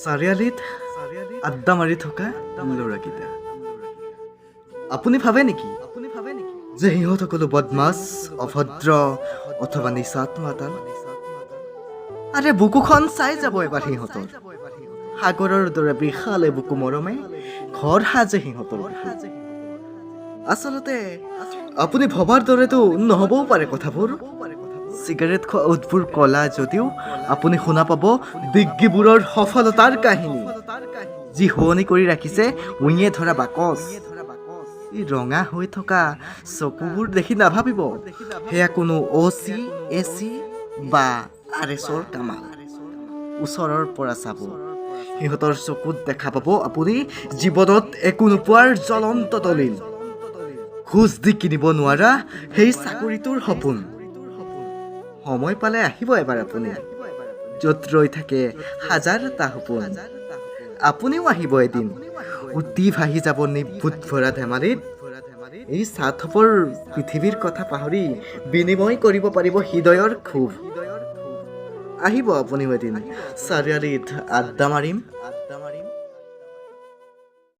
চাৰিআলিত আড্ডা মাৰি থকা ল'ৰাকেইটা। আপুনি ভাবে নেকি যে সিহঁত সকলো বদমাছ, অভদ্ৰ অথবা নিচাত মাতাল? আৰে, বুকুখন চাই যাব এবাৰ সিহঁতৰ। সাগৰৰ দৰে বিশাল বুকু মৰমে ঘৰ সাজে সিহঁতৰ বুকুত। আচলতে আপুনি ভবাৰ দৰেতো নহ'বও পাৰে কথাবোৰ। চিগাৰেট খোৱা ওঁঠবোৰ ক'লা যদিও আপুনি শুনা পাব বিজ্ঞীবোৰৰ সফলতাৰ কাহিনী, যি শুৱনি কৰি ৰাখিছে উঁয়ে ধৰা বাকচ। এই ৰঙা হৈ থকা চকুবোৰ দেখি নাভাবিব সেয়া কোনো অ' চি, এ চি বা আৰ এছৰ কামাল। ওচৰৰ পৰা চাব, সিহঁতৰ চকুত দেখা পাব আপুনি জীৱনত একো নোপোৱাৰ জ্বলন্ত দলিল, ঘোচ দি কিনিব নোৱাৰা সেই চাকৰিটোৰ সপোন। সময় পালে আহিব এবাৰ আপুনি, য'ত ৰৈ থাকে হাজাৰটা সপোন। আপুনিও আহিব এদিন, উটি ভাহি যাব নিৰ্বোধ ভৰা ধেমালিত। এই স্বাৰ্থপৰ পৃথিৱীৰ কথা পাহৰি বিনিময় কৰিব পাৰিব হৃদয়ৰ ক্ষোভ। আহিব আপুনিও এদিন, চাৰিআলিত আড্ডা মাৰিম।